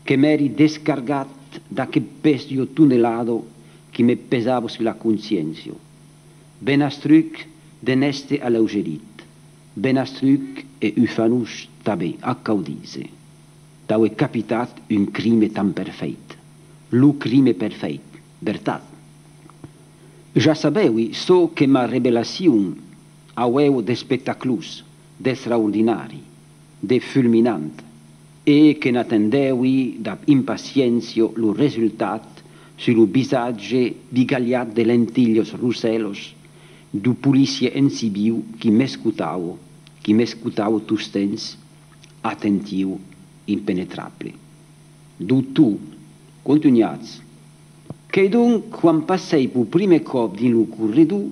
Que m'èri descargat d'aqueth pes d'ua tonelada qui me pesava sus la consciéncia. Ben astruc de n'èster aleugerit. Ben astruc e ufanós tanben, ac cau díser. T'auè capitat un crime tan perfèit. Lo crime perfèit, vertat? Ja sabèvi çò que ma revelacion auèva d'espectaclós, d'extraordinari, de fulminant, e que n'atendèvi dab impaciéncia lo resultat sus lo visatge bigalhat de lentilhas rosselas deu policièr en civiu qui m'escotava, qui m'escotava tostemps, atentiu, impenetrable. Doctor, contunhatz. Qu'ei donc quan passèi peu prumèr còp dins lo corredor,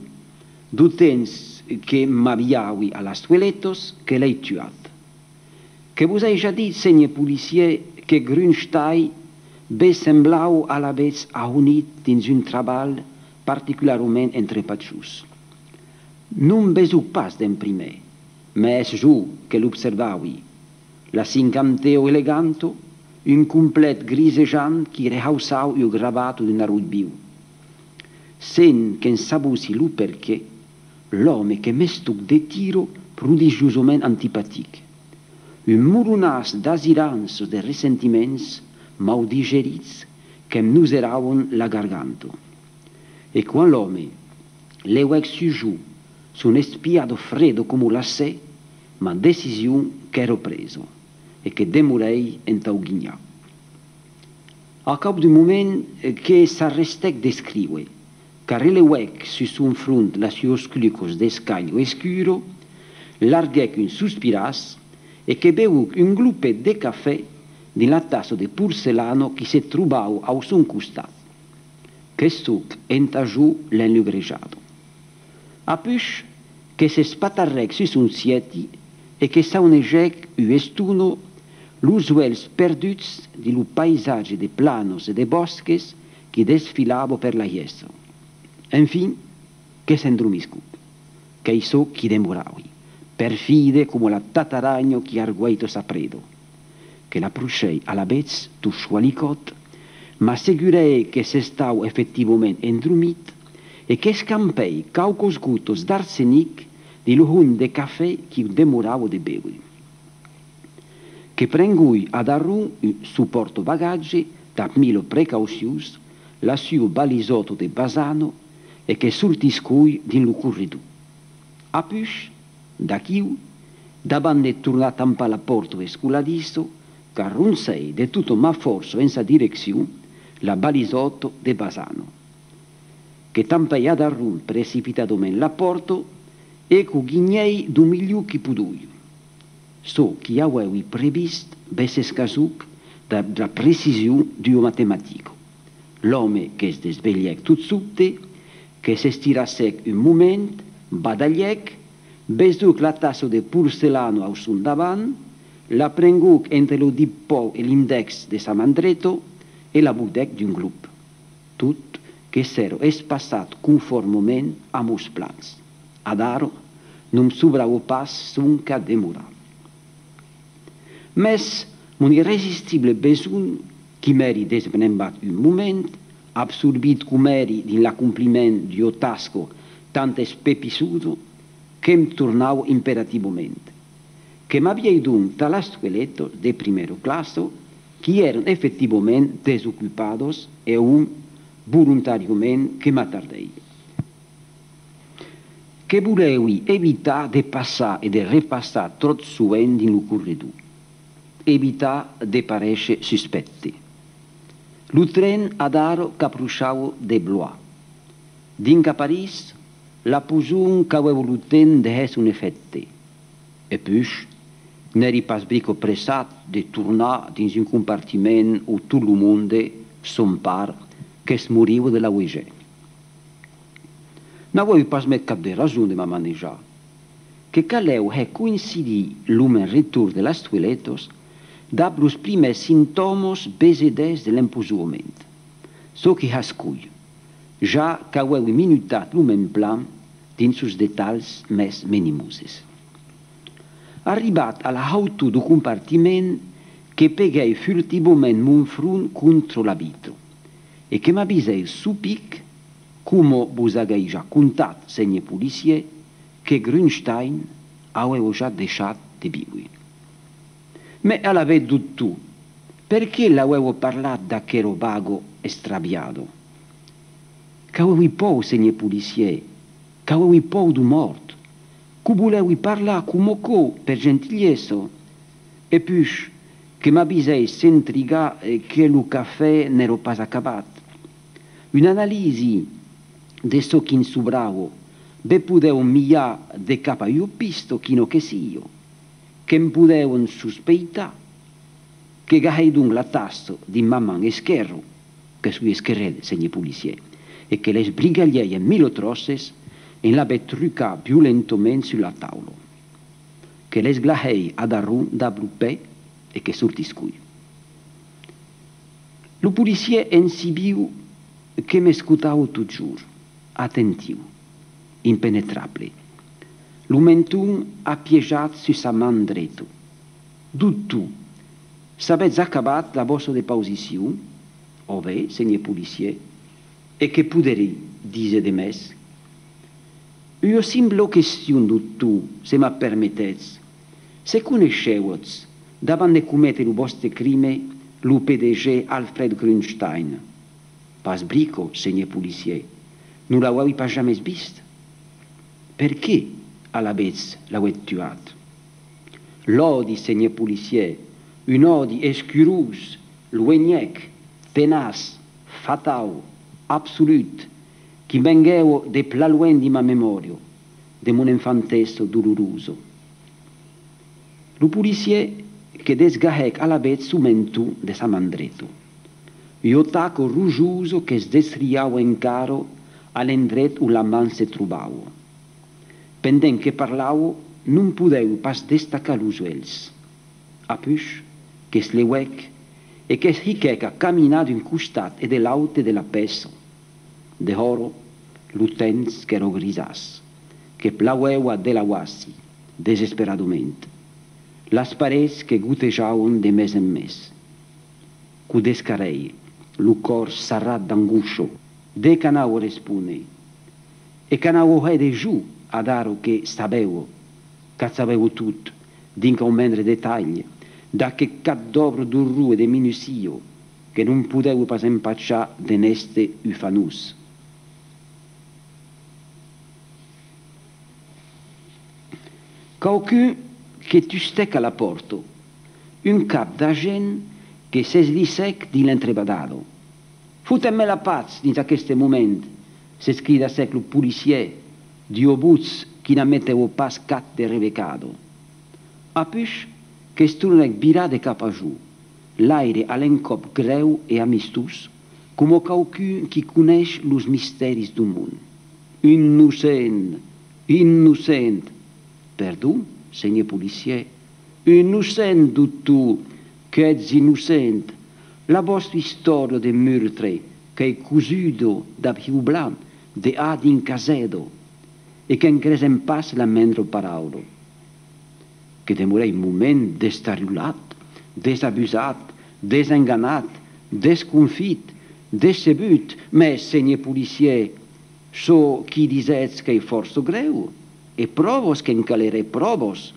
deu temps que m'aviavi a las toiletas, que l'èi tuat. Que vos èi ja dit, sénher policièr, que Grunstein be semblava alavetz ahonit dins un trabalh particularament entrepachós. Non besòc pas d'en prumèr, mès jo que l'observavi. La cinquantea eleganta, un complet grisejant qui rehauçava ua gravata d'un arroït viu. Sens que'n sabossi lo perqué, l'òme que m'estòc de tira prodigiosament antipatic. Un moronàs d'asiranças, de ressentiments mau digerits que'm noseravan la garganta. E quan l'òme lheuèc sus jo son espiada freda coma l'acèr, ma decision qu'èra presa e que demorèi entau guinhar. Au cap d'un moment que s'arrestèc d'escríver, qu'arrelhèc sus son front las suas clucas d'escalha escura, larguèc un sospiràs e que bevòc un glopet de cafè dins la tassa de porcelana qui se trobava au son costat. Qu'estòc entà jo l'enlugrejada. Apuish que s'espatarrèc sus son sièti e que saunegèc ua estona los uelhs perduts dins lo paisatge de planas e de bòsques qui desfilava per la hièssa. Enfin, que s'endromiscòc. Qu'ei çò qui demoravi, perfide coma la tataranha qui argueita sa preda. Que l'aprochèi alavetz tot choalicòt, m'assegurèi que s'estava efectivament endromit e qu'escampèi quauquas gotas d'arsenic dins lo hont de cafè qui'u demorava de beure. Que prengui adarron un supòrta-bagatge dab mila precaucions, la sua valisòta de basana, e que sortiscui dins lo corredor. Apuish, d'aquiu, davant de tornar tampar la pòrta escoladissa, qu'arroncèi de tota ma fòrça en sa direccion la valisòta de basana. Que tampèi adarron precipitadament la pòrta e qu'o guinhèi deu milhor qui podoi. Çò qui avèvi previst vesètz qu'açò dab la precision d'ua matematica. L'òme que's desvelhèc tot sobte, que s'estirassèc un moment, badalhèc, besuc la tassa de porcelana au son davant, la prenguc entre lo dit pòu e l'indèx de sa man dreta e la bodèc d'un glop. Tot que s'èra espassat conformament a mos plans. Adara, no'm sobrava pas sonque a demorar. Mès mon irresistible besonh, qui m'èri desbrembat un moment, absorbit com èri dins l'acompliment d'ua tasca tant espepissuda, que'm tornava imperativament. Que m'avièi donc tà las toiletas de primièra classa, qui èran efectivament desocupadas e ont, volontàriament, que m'atardèi. Que volèvi evitar de passar e de repassar tròp sovent dins lo corredor. Evitar de paréisher suspècte. Lo tren adara qu'aprochava de Blois. Dinc a París, la poson qu'avèva lo temps de hèr son efècte. E puish, n'èri pas brica pressat de tornar dins un compartiment ont tot lo monde, son part, que's moriva de lavejar. N'avèvi pas mei cap de rason de m'amanejar. Que calèva hèr coincidir lo men retorn de las toiletas dab los primièrs simptòmas besedèrs de l'emposoament. Çò qui hascoi, ja qu'avèvi minutat lo men plan dins sos detalhs mès menimoses. Arribat a la hautor deu compartiment, que peguèi furtivament mon front contra la vitra e que m'avisèi suu pic, coma vos agèi ja contat, sénher policièr, que Grunstein avèva ja deishat de víver. Mès alavetz, doctor, perqué l'avèva parlat d'aquera baga extraviada? Qu'avèvi paur, sénher policièr, qu'avèvi paur deu mòrt, qu'o volèvi parlar coma aquò, per gentilhesa. E puish, que m'avisèi sens trigar, eh, que lo cafè n'èra pas acabat. Una analisi de çò qui'm sobrava be podèva milhar de cap a ua pista quina que sia. Que'm podèvan sospeitar. Que gahèi donc la tassa dins ma man esquèrra, que soi esquerrèr, sénher policièr, e que l'esbrigalhèi en mila tròces en l'aver trucat violentament sus la taula. Que l'esglahèi adarron dab lo pè e que sortiscoi. Lo policièr ensebiu que m'escotava totjorn, atentiu, impenetrable, lo menton apiejat sus sa man dreta. Doctor, s'avètz acabat la vòsta depausicion? Ò ben, sénher policièr, e que poderí díser de mès? Ua simpla question, doctor, se m'a permetètz. Se coneishèvatz, davant de cométer lo vòste crime, lo P D G Alfred Grunstein? Pas brica, sénher policièr, non l'avèvi pas jamès vist. Perqué, alavetz, l'avètz tuat? L'òdi, sénher policièr, un òdi escurós, luenhèc, tenaç, fatau, absolut, qui venguèva de plan luenh dins ma memòria, de mon enfantessa dolorosa. Lo policièr que desgahèc alavetz son menton de sa man dreta. Ua taca rojosa que's destriava encara a l'endret ont la man se trobava. Pendent que parlava, non podèvi pas destacar los uelhs. Apuish, que's lheuèc e que's hiquèc a caminar d'un costat e de l'aute de la pèça. Dehòra, lo temps qu'èra grisàs, que plauèva a delauàssi, desesperadament. Las parets que gotejavan de mès en mès. Qu'o descarèi, lo còr sarrat d'angoisha, de qu'anava respóner. E qu'anava hèr de jo, adara que sabèva, qu'at sabèva tot, dinc au mendre detalh, d'aqueth cap d'òbra d'orror e de minucia, que non podèva pas empachar de n'èster ufanós. Quauqu'un que tustèc a la pòrta, un cap d'agent que s'eslissèc dins l'entrebadada. Fotètz-me la patz dins aqueste moment, s'escridassèc lo policièr d'ua votz qui n'ametèva pas cap de rebecada. Apuish que's tornèc virar de cap a jo, l'aire a l'encòp grèu e amistós, coma quauqu'un qui coneish los mistèris deu mond. Innocent! Innocent! Perdon, sénher policièr. Innocent, doctor, qu'ètz innocent. La vòsta istòria de murtre qu'ei cosuda dab hiu blanc de a dinc a zèda, e que'n cresèm pas la mendra paraula. Que demorèi un moment destarulat, desabusat, desenganat, desconfit, decebut, mès, sénher policièr, çò qui disètz qu'ei fòrça grèu, e pròvas, que'n caleré pròvas.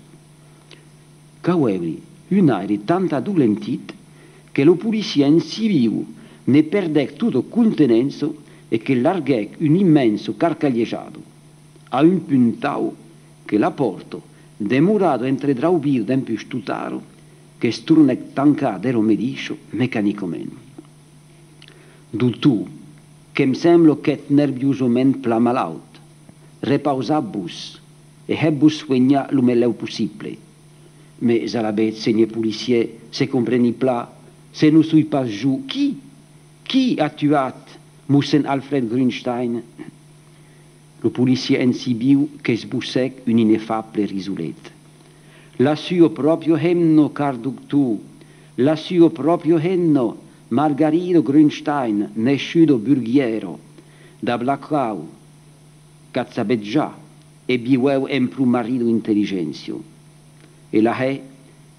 Qu'avèvi un aire tant adolentit que lo policièr en civiu ne perdèc tota contenença e que larguèc una immensa carcalhejada, a un punt tau que la pòrta, demorada entredraubida dempuish totara, que's tornèc tancar dera medisha mecanicament. Doctor, que'm sembla qu'ètz nerviosament plan malaut. Repausatz-vos e hètz-vos suenhar lo melèu possible. Mès alavetz, sénher policièr, se compreni plan, se non soi pas jo, qui? Qui a tuat mossèn Alfred Grunstein? Lo policièr en civiu que'sbossèc un inefable risolet. La sua pròpria hemna, car doctor, la sua pròpria hemna, Margarida Grunstein, neishuda burguièra, dab la quau qu'at sabetz ja, e viuèu emb lo marrit d'intelligéncia. E la hè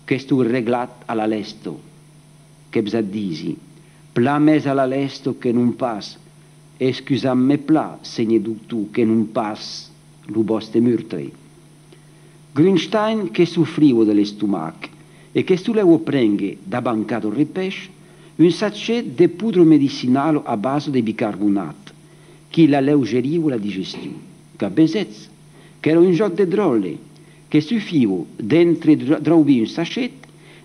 qu'estó reglat a la lèsta. Que vos at disi, plan mès a la lèsta que non pas, excusatz-me plan, sénher doctor, que non pas lo vòste murtre. Grunstein que sofriva de l'estomac e que solèva prénguer, davant cada repaish, un sachet de podra medicinala a basa de bicarbonat, qui l'aleugeriva la digestion. Qu'at vesetz, qu'èra un jòc de dròlle, que sufiva, d'entre dra-, draubir un sachet,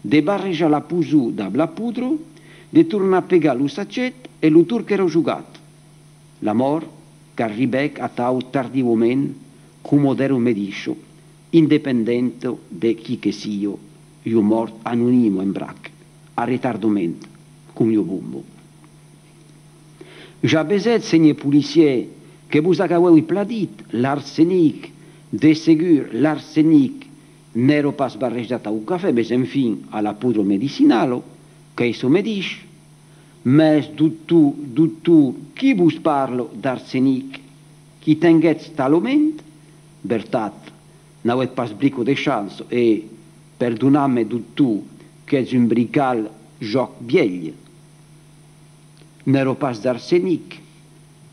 de barrejar la poson dab la podra, de tornar pegar lo sachet e lo torn qu'èra jogat. La mòrt qu'arribèc atau tardivament, coma dera medisha, independenta de qui que sia, ua mòrt anonima en brac, a retardament, com ua bomba. Ja vesetz, sénher policièr, que vos ac avèvi plan dit, l'arsenic, de segur, l'arsenic n'èra pas barrejat au cafè, mès enfin, a la podra medicinala, qu'ei çò medish. Mès, doctor, doctor, qui vos parla d'arsenic? Qui tenguètz talament? Vertat, n'avètz pas brica de chança, e, perdonatz-me, doctor, qu'ètz un brical jòc vièlh. N'èra pas d'arsenic,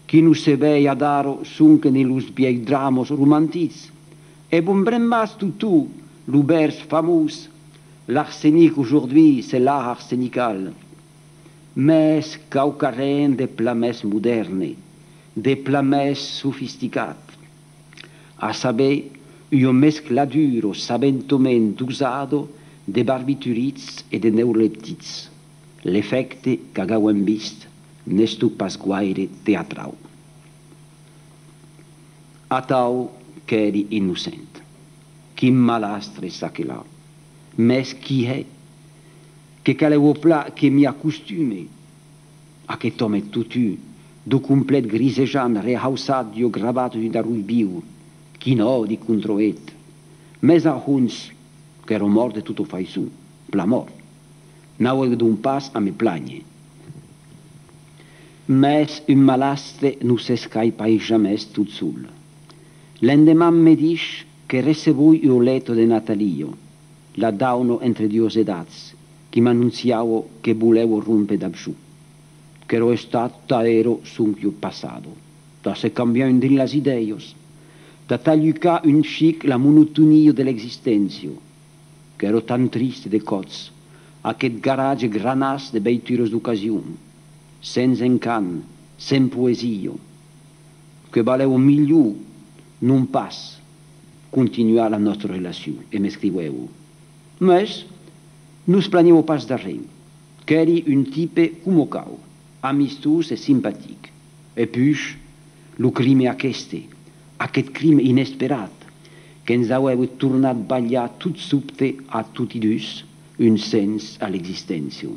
qui non se vei adara sonque dins los vièlhs dramas romantics. E vos brembatz, doctor, lo vèrs famós: l'arsenic aujourd'hui, c'est l'art arsenical. Mès quauquarren de plan mès modèrne, de plan mès sofisticat. A saber, ua mescladura sabentament dosada de barbiturits e de neuroleptics. L'efècte qu'ac avem vist n'estó pas guaire teatrau. Atau qu'èri innocent. Quin malastre çaquelà! Mès qui hè? Que calèva plan que m'i acostume. Aqueth òme totun, deu complet grisejant, rehauçat d'ua gravata d'un arroi viu, quin òdi contra eth! Mès a hons, qu'èra mòrt de tota faiçon, plan mòrt. N'auè donc pas a me planher. Mès un malastre non s'escai pas jamès tot sol. L'endeman medish que receboi ua lèta de Natalia, la dauna entre duas edats, qui m'anonciava que volèva rómper dab jo. Qu'èra estat tà era sonque ua passada. tà se cambiar un drin las idèias, tà talhucar un chic la monotonia de l'existéncia, qu'èra tan triste de còps, aqueth garatge granàs de veituras d'ocasion, sens encant, sens poesia, que valèva milhor non pas continuar la nòstra relacion, e m'escriuèva. Mès nos planiava pas d'arren. Qu'èri un tipe coma cau, amistós e simpatic. E puish, lo crime aqueste, aqueth crime inesperat, que'ns avèva tornat balhar tot sobte a toti dus un sens a l'existéncia.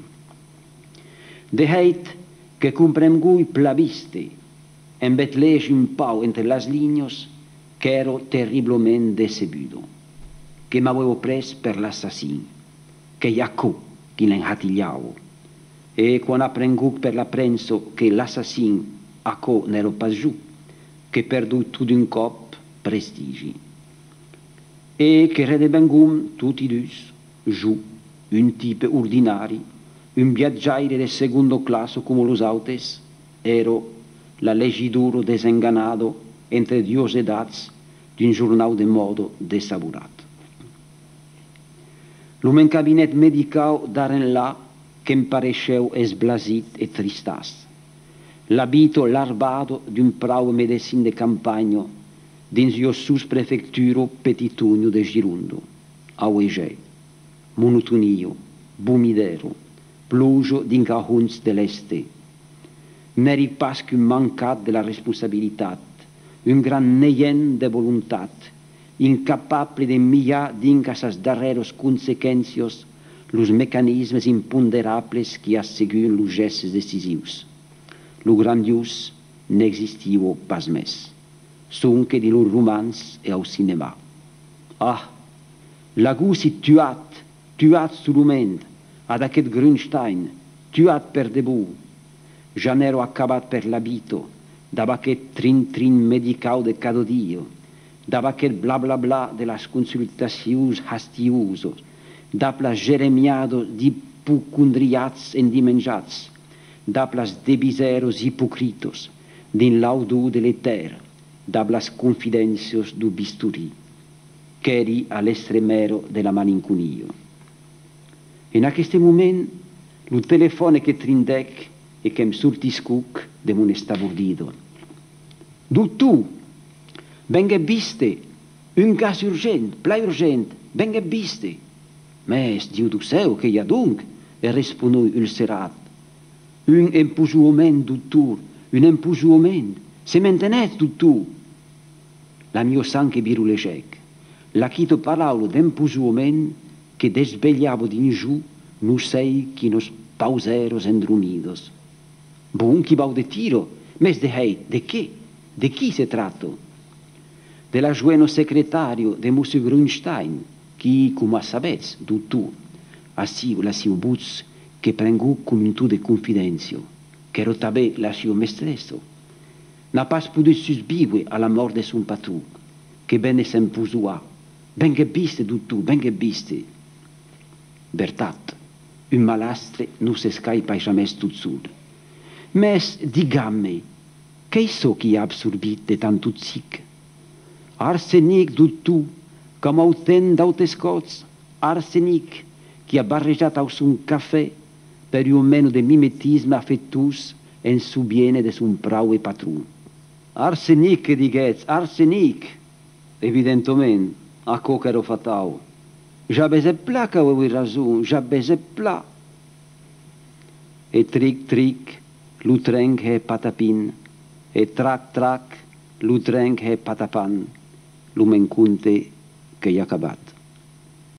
De hèit, que comprengoi plan viste, en bèth legir un pauc entre las linhas, qu'èra terriblament decebuda, que m'avèva pres per l'assassin. Qu'ei aquò qui l'enhatilhava. E quan aprenguc per la premsa que l'assassin, aquò n'èra pas jo, que perdoi tot d'un còp prestigi. E que redevengom toti dus, jo, un tipe ordinari, un viatjaire de segonda classa coma los autes, era la legidora desenganada entre duas edats d'un jornau de mòda dessaborat. Lo men cabinet medicau d'ara enlà que'm pareishèu esblasit e tristàs. La vita larbada d'un praube medecin de campanha dins ua sosprefectura petitonha de Gironda. Auegèr, monotonia, vomidèra, ploja dinc a hons de l'èste. N'èri pas qu'un mancat de la responsabilitat, un gran nehent de volontat, incapable de miar dinc a sas darrèras consequéncias los mecanismes imponderables qui asseguran los gèstes decisius. Lo grandiós n'existiva pas mès, sonque dins los romans e au cinèma. Ah! L'agossi tuat, tuat solament, ad aqueth Grunstein, tuat per de bon! Ja n'èra acabat per la vita, dab aqueth trin-trin medicau de cada dia, dab aqueth bla-bla-bla de las consultacions hastiosas, dab las jeremiadas d'ipocondriats endimenjats, dab las devisèras ipocritas dins l'audor de l'etèr, dab las confidéncias deu bistorin. Qu'èri a l'extremèra de la malinconia. En aqueste moment, lo telefòne que trindèc e que'm sortiscuc de mon estabordida. Doctor! Venguetz viste! Un cas urgent, plan urgent, venguetz viste! Mès, Diu deu cèu, que i a donc? E responoi ulcerat. Un emposoament, doctor, un emposoament! Se m'entenetz, doctor? La mia sang que virolegèc. La quita paraula d'emposoament que desvelhava dins jo non sei quinas pausèras endromidas. Bon, qui vau de tira, mès de hèit, de qué? De qui se tracta? De la joena secretària de Mossur Grunstein, qui, coma sabètz, doctor, aciu la siua votz que prenguc com un ton de confidéncia, qu'èra tanben la siua mestressa, n'a pas podut susvíver a la mòrt de son patron, que ven de s'emposoar. Venguetz viste, doctor, venguetz viste! Vertat, un malastre non s'escaipa jamès tot sol. Mès, digatz-me, qu'ei çò qui a absorbit de tan toxic? Arsenic, doctor, coma autant d'autes còps, arsenic qui a barrejat au son cafè per ua mena de mimetisme afectós en soviéner de son praube patron. Arsenic, que diguètz, arsenic! Evidentament, aquò qu'èra fatau. Ja vesetz plan qu'avèvi rason, ja vesetz plan! E tric, tric, lo trenc hè patapin, e trac, trac, lo trenc hè patapan, lo men conte qu'ei acabat.